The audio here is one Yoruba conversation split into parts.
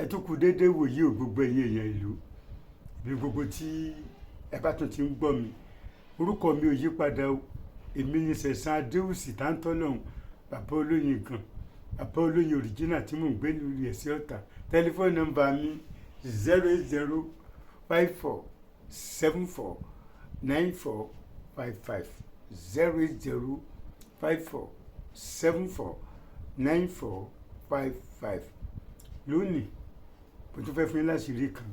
Ẹ tún kú déédéé wòye ò, gbogbo ẹ̀yin èèyàn ìlú ibi gbogbo tí ẹ bá tún ti ń gbọ́ mi. Orúkọ mi ò yí padà o. Èmi ni Sẹ̀san Adéwùsì Táńtọ́lọ́hún, bàbá olóyin gan, bàbá olóyin original tí mò ń gbé lórí ẹ̀sìn Ọ̀tà. Tẹlifóònù nọ́mbà mi, 08054749455, 08054749455. Lónìí, mo tún fẹ́ fún yín láṣìírí kan.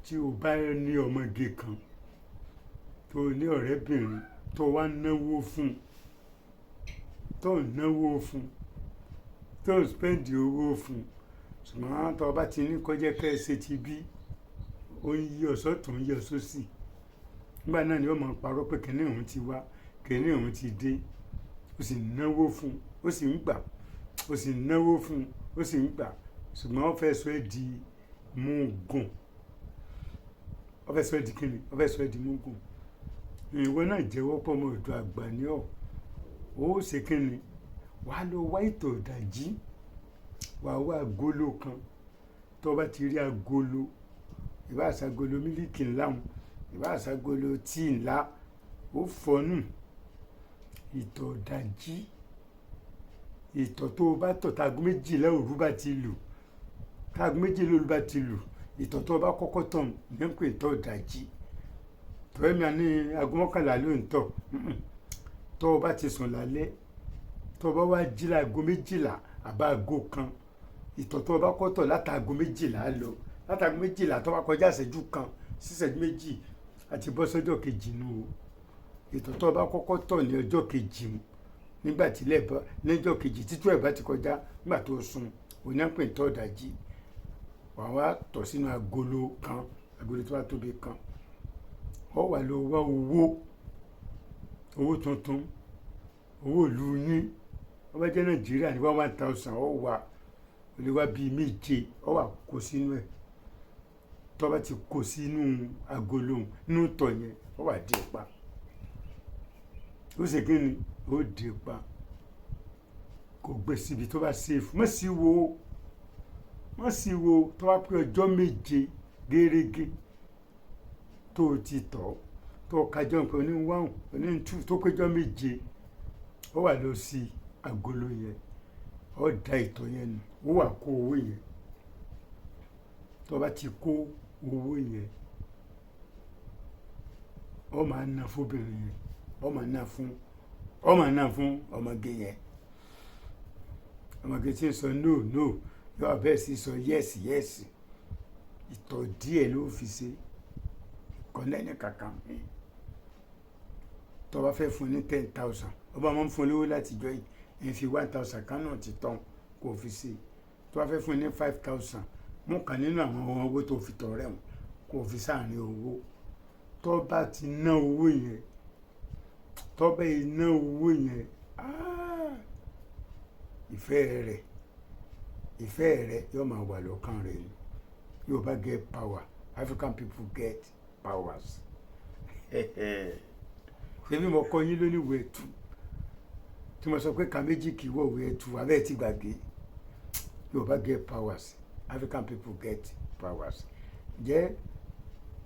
Tí o bá ní ọmọge kan tó ní ọ̀rẹ́bìnrin tó wá náwó fún, tó ń náwó fún, tó ń spend owó fún, ṣùgbọ́n tó o bá ti ní kọjá kẹ́ ẹ ṣe ti bí, ó ń yí ọ sọ́tún, ń yí ọ sósì, nígbà náà ni ó máa parọ́ pé kìnìún òun ti wá, kìnìún òun ti dé. Ó sì náwó fún, ó sì ń gbà, ó sì náwó fún, ó sì ń gbà, ṣùgbọ́n ó fẹ́ sọ ẹ́ di múgùn. Ó fẹ́ sọ ẹ́ di kíni? Ó fẹ́ sọ ẹ́ di múgùn. Ìwọ náà jẹ́wọ́ pọ̀, ọmọ ọ̀dọ̀ àgbà ní ọ̀. Ó ṣe kíni? Wàá lọ wá ìtọ̀ ìdajì, wàá wá agolo kan. Tó bá ti rí agolo, ìbá àṣàgolo mílíkì ńlá wọn, ìbá àṣàgolo tíì ńlá, ó fọnù ìtọ̀ ìdajì. Ìtọ̀ tó o bá tọ̀ táago 12 òru bá ti lù, táago 12 òru bá ti lù, ìtọ̀ tó o bá kọ́kọ́ tọ̀ ní ń pè ìtọ̀ ìdajì. Tọ́wẹ́ mi ní aago 11 ló ń tọ̀. Tó o bá ti sùn lálẹ́, tó o bá wá jí láago 12 àbá aago 1, ìtọ̀ tó o bá kọ́ tọ̀ látàgo 12 lọ, látàgo 12 tó bá kọjá ìṣẹ́jú 1 sí ìṣẹ́jú 2 àti bọ́ sọ́jọ́ kejì nù o. Ìtọ̀ tó o bá kọ́kọ́ tọ̀ ní ọjọ́ kejì, nígbà tí ilẹ̀ bá lọ́jọ́ kejì títú ẹ̀ bá ti kọjá nígbà tó sùn, òun náà ń pè ní tọ̀ ìdajì. Wà wá tọ̀ sínú agolo kan, agolo tó bá tóbi kan. Ó wà lọ wá owó, owó tuntun, owó ìlú yín. Ó bá jẹ́ Nàìjíríà ní 1,000, ó wà, ó lè wá bíi méje, ó wà kó sínú ẹ̀. Tó bá ti kó sínú agolo nínú ìtọ̀ yẹn, ó wà dé pa. Ó ṣe kí ni? Ó dé pa. Kò gbé síbi tó bá safe. Má sì wo, má sì wo. Tó bá pé ọjọ́ 7 gérégé tó ti tọ̀, tó kájọ́ nǹkan oní one, oní two, tó péjọ́ 7, ó wà lọ sí agolo yẹn, ó da ìtọ̀ yẹn nù, ó wà kó owó yẹn. Tó bá ti kó owó yẹn, ó máa ná fún obìnrin yẹn, ó máa ná fún, ó máa ná fún ọmọge yẹn. Ọmọge tí ń sọ "no, no" yóò bẹ́ẹ̀ sì sọ "yes, yes". Ìtọ̀ díẹ̀ ló fi ṣe kọ́lẹ́nì kankan. Tó bá fẹ́ fún ní 10,000, ó bá máa ń fún lówó láti jọ yìí, ẹ̀ fi 1,000 kan náà ti tán kó fi ṣe. Tó bá fẹ́ fún ní 5,000, mú kan nínú àwọn owó tó fi tọ̀ rẹ̀ wọ̀n kó fi sáàrin owó. Tó bá ti ná owó yẹn, tó bá yìí ná owó yẹn, ah, ìfẹ́ rẹ̀, ìfẹ́ rẹ̀ yóò máa wà lọ́kàn rẹ̀ ni. Yorùbá get power, African people get powers. Ṣé bí mo kọ́ yín lóníwèé ẹ̀tù tí mo sọ pé ká méjì kì í wọ̀wé ẹ̀tù abẹ́ ti gbàgbé? Yorùbá get powers, African people get powers. Jẹ́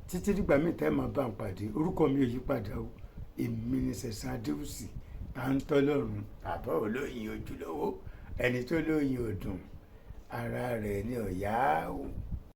títí dìgbà míì tẹ́ máa bá ń pàdé, orúkọ mi ò yí padà o. Èmi ni Sẹ̀san Adéwùsì Táńtọ́lọ́run, bàbá olóyin ojúlówó. Ẹni tó lóyin ò dùn, ara rẹ̀ ni ọ̀yá o.